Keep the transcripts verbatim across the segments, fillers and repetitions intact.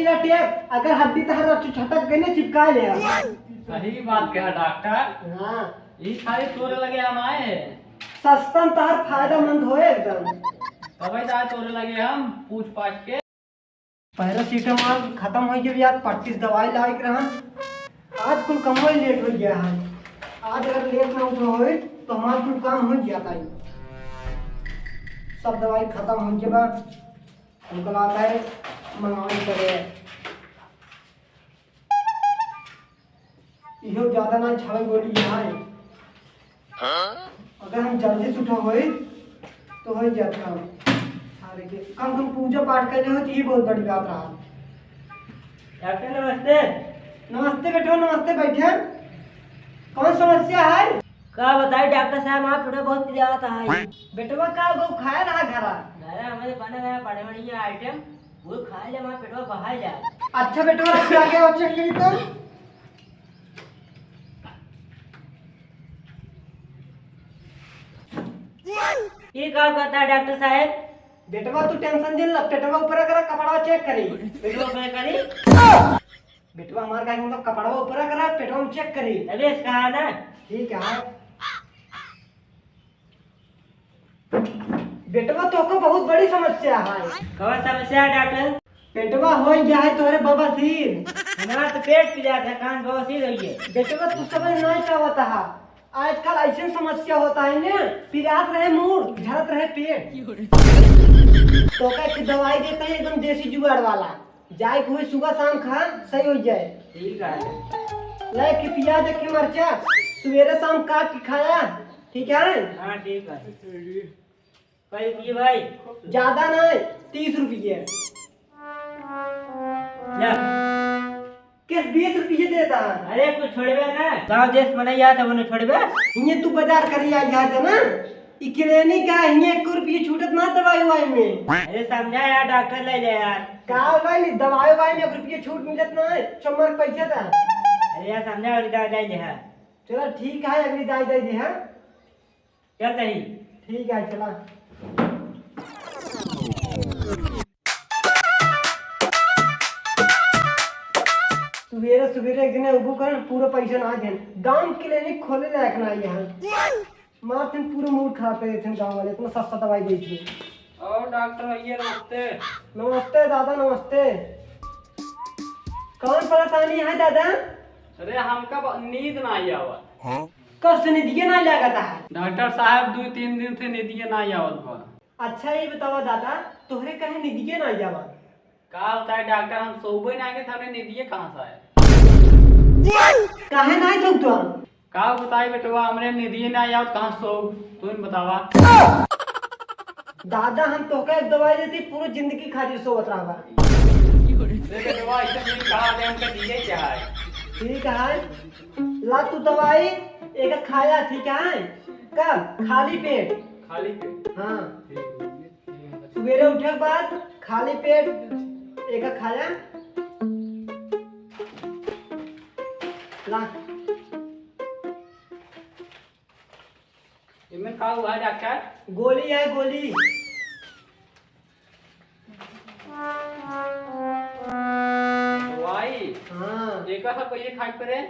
टेप, अगर हड्डी तहर छटक गई ना, चिपका ले। सही बात कहा डॉक्टर। हाँ। ई खाली तोरे लगे हम आए हैं। सस्तन तहर फायदेमंद होए एकदम। तबे तो आए तोरे लगे हम पूछ पाछ के। पैरासिटामोल खत्म हो गया यार, पच्चीस दवाई लाए के रहन। आज कुल कमवे लेट हो गया है। आज अगर लेट ना उठो होए तो हमार कुल काम हो जाता है। सब दवाई खत्म हो गया बा। हमको लागत है मंगावे पड़े। इहो ज्यादा ना छावे गोली यहाँ है। अगर हम जल्दी से उठो होई तो हो जाता। सारे के कम से कम पूजा पाठ कर ले हो तो ये बहुत बड़ी बात रहा। डॉक्टर नमस्ते। नमस्ते बेटो, नमस्ते, बैठे। कौन समस्या है? का बताई डॉक्टर साहब, हमार पेटवा बहुत पिरात है। बेटवा का वो खाया रहा घरा? घरा हमारे बने रहा बड़े बड़े आइटम, वो खा ले, हमार पेटवा बहा जाए। अच्छा बेटवा, रख के आगे और चेक करी तो। ये का कहता है डॉक्टर साहब? बेटवा तू टेंशन जिन ला, पेटवा ऊपर करा, कपड़ा चेक करी। पेटवा ऊपर करी? बेटवा हमार का मतलब कपड़वा ऊपर करा, पेटवा में चेक करी। अबे इसका है ना? ठीक है। बेटवा तोको बहुत बड़ी समस्या है। कौन समस्या है डॉक्टर? पेटवा हो गया है तोहरे बवासीर। हमारा तो पेट पिरात है, कान बवासीर हो गया। बेटवा तू समझ नहीं पावत है, आजकल ऐसे समस्या होता है ना, पिरात रहे मूड़, झरत रहे पेट। तोका एक दवाई देते हैं एकदम देसी जुगाड़ वाला, जाए के हुई सुबह शाम खा, सही हो जाए। ठीक है। ले के पिया दे के मरचा, सवेरे शाम काट के खाया, ठीक है? हाँ, ठीक है। भाई, रुकिए भाई। ज्यादा नहीं, तीस रुपये। जा। किस बीस रुपये देता है? अरे, कुछ छोड़बे ना। गाँव देश में नहीं आता, वो नहीं छोड़बे। हिये तू बाजार करी आ गया था ना? ई क्लिनिक का हिये एक रुपये छूटत ना दवाई वाई में। अरे, समझा यार, डॉक्टर ले ले यार। का भाई, दवाई वाई में एक रुपये छूट मिलत ना है, चम्मर पैसा था। अरे यार, समझा और दवाई ले ले यार। चलो ठीक है, अगली दाई दे दी है। चल सही। ठीक है, चला। सुबेरे सुबेरे एक जने उबू करन, पूरा पैसा ना देन। गांव क्लिनिक खोले लायक ना यहाँ। मारथिन पूरा मूड खराब कर देथिन गांव वाले, इतना सस्ता दवाई देथिन। और डॉक्टर भैया नमस्ते। नमस्ते दादा, नमस्ते। कौन परेशानी है दादा? अरे हमका ब-, नींद ना आई आवत। हाँ? कब से निदिये ना लागत है? डॉक्टर साहब, दो तीन दिन से निदिये ना आवत बा। अच्छा, ये बतावा दादा, तोहरे कहे निदिये ना आवत? का बताई डॉक्टर, हम सोबे ना के, हमरे निदिये कहाँ से आए? काहे ना आई तू तो? का बताई बेटवा, हमरे निदिये ना आवत, कहाँ सो, तू ही बतावा। दादा, हम तोहका एक दवाई देती, पूरी जिंदगी खातिर सोवत रहबा। अरे बेटवा, ऐसे नहीं कहा, अरे हमका दिए क्या है? ठीक है, ला तू दवाई एक खाया, ठीक है? कब? खाली पेट। खाली पेट? हाँ। ठीक है। सुबेरे उठे के बाद खाली पेट एक खाया। ला। इनमें का हुआ है डॉक्टर? गोली है, गोली। दवाई? हाँ। एका सब कहिए खाए पड़े?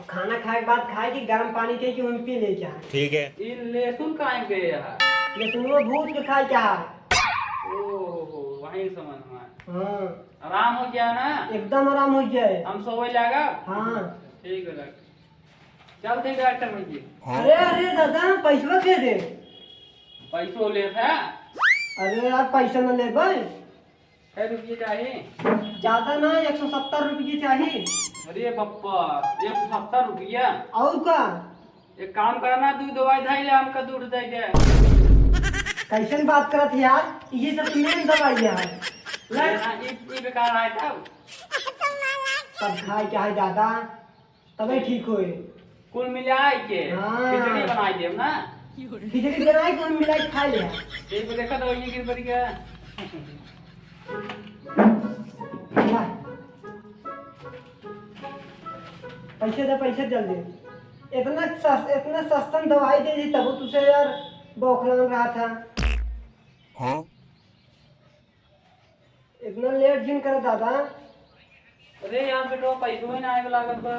खाना खाए के बाद खाए कि गर्म पानी के कि उन पी ले क्या? ठीक है। ई लहसुन काहे के है? लहसुन वो भूज के खाए क्या? ओहो, वही समझ में। हाँ। आराम हो गया ना? एकदम आराम हो गया है। हम सोवे लागा? हाँ। ठीक है डॉक्टर। चल दे डॉक्टर भैया। अरे, अरे दादा, पैसवा के दे? पैसो ले था? अरे यार, पैसा न लेबै। कै रुपये चाही? ज्यादा ना, एक सौ सत्तर रुपये चाही। अरे बप्पा, एक सौ सत्तर रुपया? और का? एक काम करना, दू दवाई धाई ले, हमका दूध दे दे। कैसन बात करत है यार, ये सब मेन दवाई है। ले। ना, ई, ई बेकार है तब। तब खाए क्या है दादा? तबे ठीक होए। कुल मिलाए के हाँ। खिचड़ी बनाई देब ना। खिचड़ी बनाई के मिलाए के खा ले। एक बार देखा तो ये गिर पड़ गया। ला। पैसे दे, पैसे जल्दी। इतना सस-, इतना सस्ता में दवाई दे दी तब तुझे यार बौखलान रहा था। हाँ? ए इतना लेट जिन कर दादा। अरे यार बेटवा, पैसो ही ना आवे लागत बा।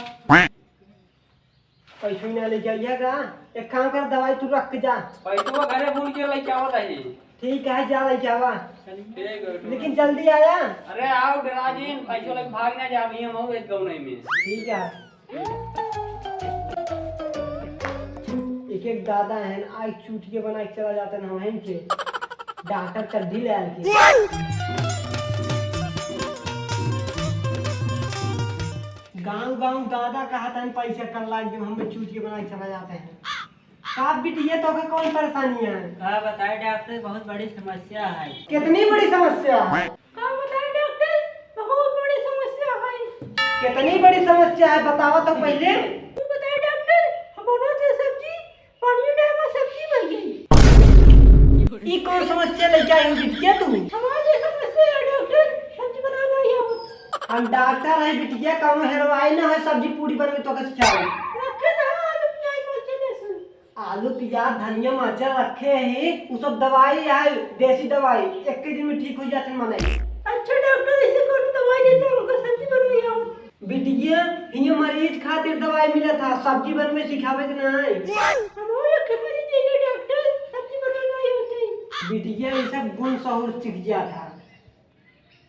पैसो ही ना लेके आइया का? एक काम कर, दवाई तू रख के जा। पैसो घरे भूल के लेके आवत है। ठीक है, जा लेके आवा। ठीक है बेटवा। लेकिन जल्दी आया। अरे आओ, डरा जिन, पैसो लेके भाग ना जा, अभी हम हो एक गौने में। ठीक है। एक एक दादा हैं, आई चूतिया बना के चला जाते हैं, हम के डॉक्टर चड्ढी ले आए के। गाँव गाँव दादा कहत हैं, पैसा कर लाग दे, हम चूतिया बना के चला जाते हैं। का बिटिया, तोके कौन परेशानी है? का बताए डॉक्टर, बहुत बड़ी समस्या है। कितनी बड़ी समस्या है? का बताए डॉक्टर, बहुत बड़ी समस्या है। कितनी बड़ी समस्या है, बतावा तो पहले। तू बताए डॉक्टर, हम बोलो थे सब्जी, पानी डाल में सब्जी बन गई। ई कौन समस्या लेके आई हो बिटिया तू? हमारे समस्या है डॉक्टर, सब्जी बनाना ही आवत। हम डॉक्टर है बिटिया, कौनो हेरवाई ना है, सब्जी पूरी बनवे तोके सिखाई। रखे ना आलू, प्याज, मरचा, लहसुन। आलू, प्याज, धनिया, मरचा रखे ही, उ सब दवाई है, देसी दवाई, एक के दिन में ठीक हो जाते मनई। अच्छा डॉक्टर, ऐसे कौन दवाई देते हैं, उनका सब्जी बनाई आवत। बिटिया, हियां मरीज खातिर दवाई मिला था, सब्जी बनवे सिखावे के ना है। हमारे के मरीज है डॉक्टर, सब्जी बनाना ही होते हैं। बिटिया, ये सब गुण सहूर सीख गया था।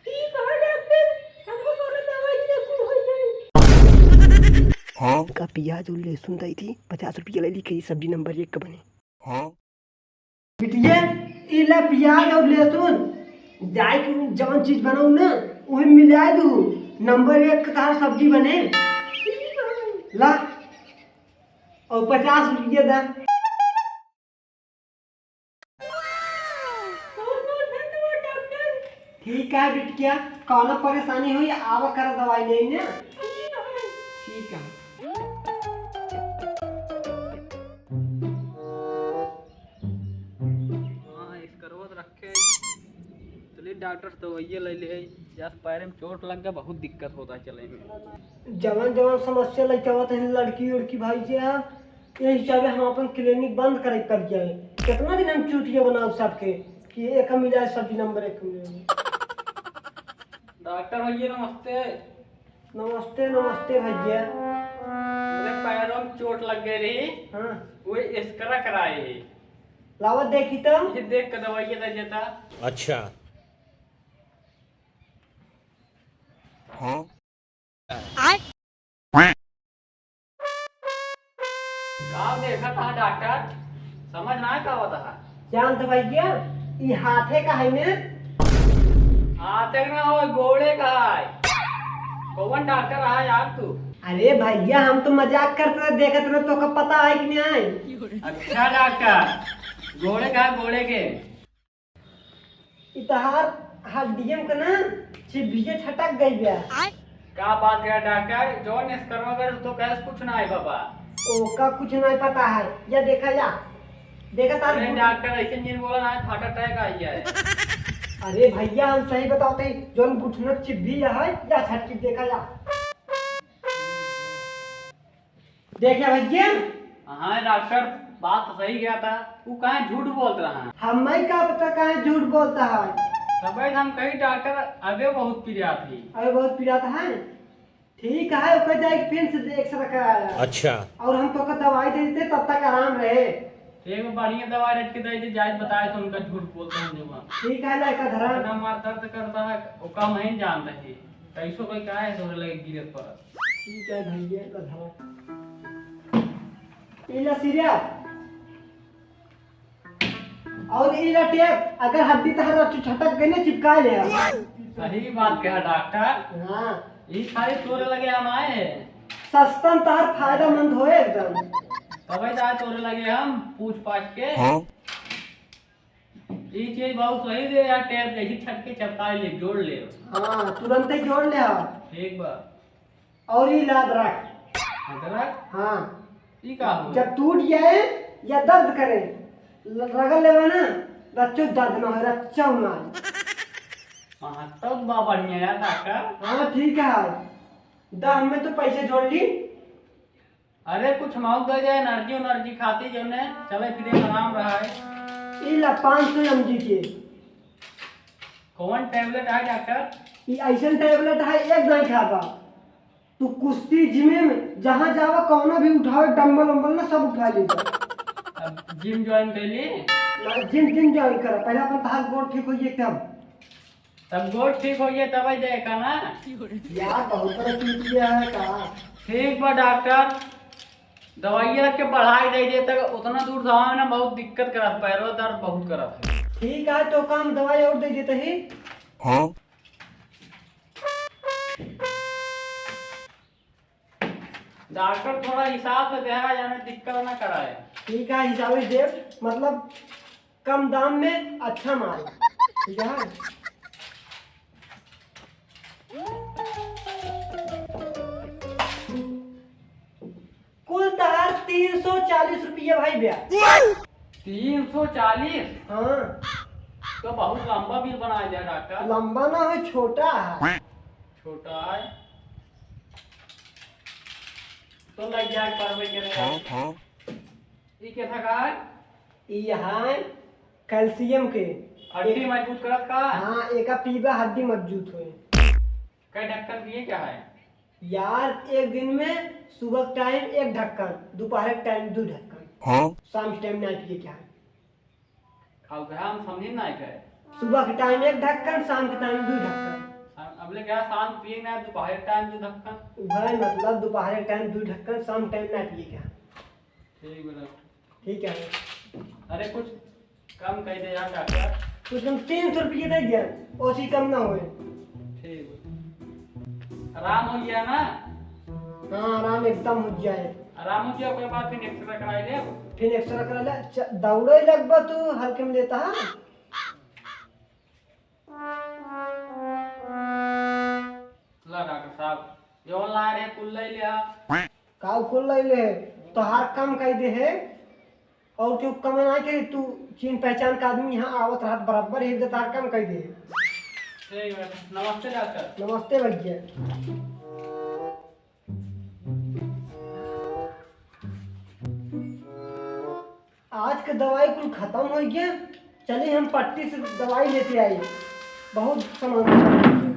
ठीक है डॉक्टर, हमको कौनो दवाई दे, कुल हो जाए। का प्याज और लहसुन दई थी, पचास रुपया ले ली, कही सब्जी नंबर एक का बने। बिटिया, ई ला प्याज और लहसुन, जाए के जवन चीज बनाऊ ना, उहे मिला दू, नंबर एक का तहार सब्जी बने। ला, और पचास रुपया दा। बहुत बहुत धन्यवाद डॉक्टर। ठीक है बिटिया, कौनो परेशानी हुई आवा कर दवाई ले ना। ठीक है। ठीक है। हाँ, स्कर्वा तो रखे। चलिए डॉक्टर से दवाइया ले ले। यार पैर में चोट लग गया, बहुत दिक्कत होता है चले में। जवन जवन समस्या लेके आवत है लड़की उड़की भाई जी, यही हिसाबे हम अपन क्लिनिक बंद करे के पड़ जाए। कितना दिन हम चूतिया बनाओ सबके कि एक हम इलाज सब्जी नंबर एक में। डॉक्टर भैया नमस्ते। नमस्ते, नमस्ते भैया। मेरे पैरों में चोट लग गई रही। हाँ। वो स्कर्वा कराए ही। लावा देखी तो। ये देख के दवाइया दे देता। अच्छा। हाँ। का देखत हा डॉक्टर? समझ ना का होता है? जानत भैया, ई हाथे का है ने? हाथे का ना हो, गोड़े का है। कौन डॉक्टर है यार तू? अरे भैया, हम तो मजाक करत रहे, देखत रहे, तोका पता है कि नहीं है? अच्छा डॉक्टर, गोड़े का, गोड़े के। ई तहार हड्डियन के ना चिबिये छटक गई बा। का बात करे डॉक्टर, जौन स्कर्वा करे तो कहे कुछ ना है बाबा। ओका कुछ नहीं पता है, या देखा या। देखा तार अरे घुट- डॉक्टर ऐसे नहीं बोला ना, heart attack आ गया है। अरे भैया हम सही बताओ तो, जौन घुटना चिब्बी है या छटकी देखा या। देखे भैया। हाँ डॉक्टर, बात तो सही गया था, तू काहे झूठ बोलत रहा है? हमें का पता काहे झूठ बोलता है। तबे हम कही डॉक्टर अबे बहुत पिरात ही। अबे बहुत पिरात है। ठीक है, ओकर जाए के फिर से देख से रखा है। अच्छा। और हम तोका दवाई दे देते तब तक आराम रहे। एगो बढ़िया दवाई रख के दे दे, जाए बताए तो उनका झूठ बोलता हूँ जो वहाँ। ठीक है, ला एका धरा। इतना मार दर्द करता है, वो कम है जान रही। कैसो कोई का है तोरे लगे गिरत पड़त। ठीक है भैया, एका धरा। ई ला सिरिया। और ई ला टेप, अगर हड्डी तहर रच्चू छटक गई ना, चिपका ले। सही बात कहा डॉक्टर। हाँ। ई खाली तोरे लगे हम आए हैं। सस्ता में तहर फायदेमंद होए एकदम। तबे तो आए तोरे लगे हम पूछ पाछ के। हाँ। ई चीज बहुत सही दे यार, टेप जैसी छटके चपका ले, जोड़ ले। हाँ, तुरंते जोड़ ले हाँ। ठीक बा। और ई ला अदरक। अदरक? हाँ। ई का हो? जब टूट जाए या दर्द करे, ल-, रगड़ लेवे ना, रच्चो दर्द ना हो, रच्चो ना। हाँ, तब बा बढ़िया यार डॉक्टर। हाँ, ठीक है। दा, हमें तो पैसे जोड़ ली। अरे, कुछ माउक दे दे, एनर्जी उनर्जी खाती जौने, चले फिरे में आराम रहा है। ई ला पाँच सौ एम जी के। कौन tablet है डॉक्टर? ई अइसन tablet है, एक दाई खाबा। तू कुश्ती जिमे में जहाँ जावा, कौनो भी उठावे, डंबल उम्बल ना सब उठा लेबा। अब gym join कर ली? ना, gym, gym join करा, पहले अपन तहार गोड़ ठीक होइए तब। तब गोड़ ठीक होइए तब ही देखा ना। यार, बहुत बड़ा चीज किया है का? ठीक बा डॉक्टर, दवाइया रख के बढ़ाई दे दे तक उतना दूर जावे ना बहुत दिक्कत करत, पैरवा दर्द बहुत करत है। ठीक है, तो काम दवाई और दे देते ही। हाँ। डॉक्टर थोड़ा हिसाब से देहा, यानी दिक्कत ना कराए। ठीक है, हिसाब से दे, मतलब कम दाम में अच्छा माल। ठीक है। कुल तहार तीन सौ चालीस रुपया भाई ब्या। तीन सौ चालीस? हाँ। तो बहुत लंबा बिल बना दिया डॉक्टर। लंबा ना है, छोटा है। छोटा है। तो लग जाए करबे के रहे। हाँ, हाँ। ई के था का? ई है कैल्शियम के। हड्डी एक मजबूत करत का? हाँ, एका पीबा हड्डी मजबूत होए। कै ढक्कन पिए क्या है? यार, एक दिन में सुबह के टाइम एक ढक्कन, दोपहर के टाइम दो ढक्कन, हाँ? शाम के टाइम नहीं पिए क्या है? खाओ क्या? हम समझे ना क्या है? सुबह के टाइम एक ढक्कन, शाम के टाइम दो ढक्कन। अब ले क्या, शाम पिए ना, दोपहर के टाइम दो ढक्कन? वह मतलब दोपहर के टाइम दो ढक्कन, शाम के टाइम ना पिए क्या? ठीक बा डॉक्टर। ठीक है। अरे कुछ कम कर दे यार डॉक्टर। कुछ हम तीन सौ रुपये दे दिया, ओसी कम ना होए। ठीक। आराम हो गया ना? हाँ, आराम एकदम हो गया है। आराम हो गया, ओकरे बाद फिर एक्सरे कराई ले। फिर एक्सरे करा ले। च-, दौड़े लगबा तू, हल्के में लेता है। ला डॉक्टर साहब, जौन लाए रहे कुल ले लिया। का कुल ले ले? तोहार काम कई दे है। और क्यों कम ना करे, तू चीन पहचान का आदमी यहाँ आवत रहत बराबर, एक तोहार काम कई दे। ठीक है, नमस्ते डॉक्टर। नमस्ते भैया। आज के दवाई कुल खत्म हो गया। चली हम पट्टी से दवाई लेते आई। बहुत सामान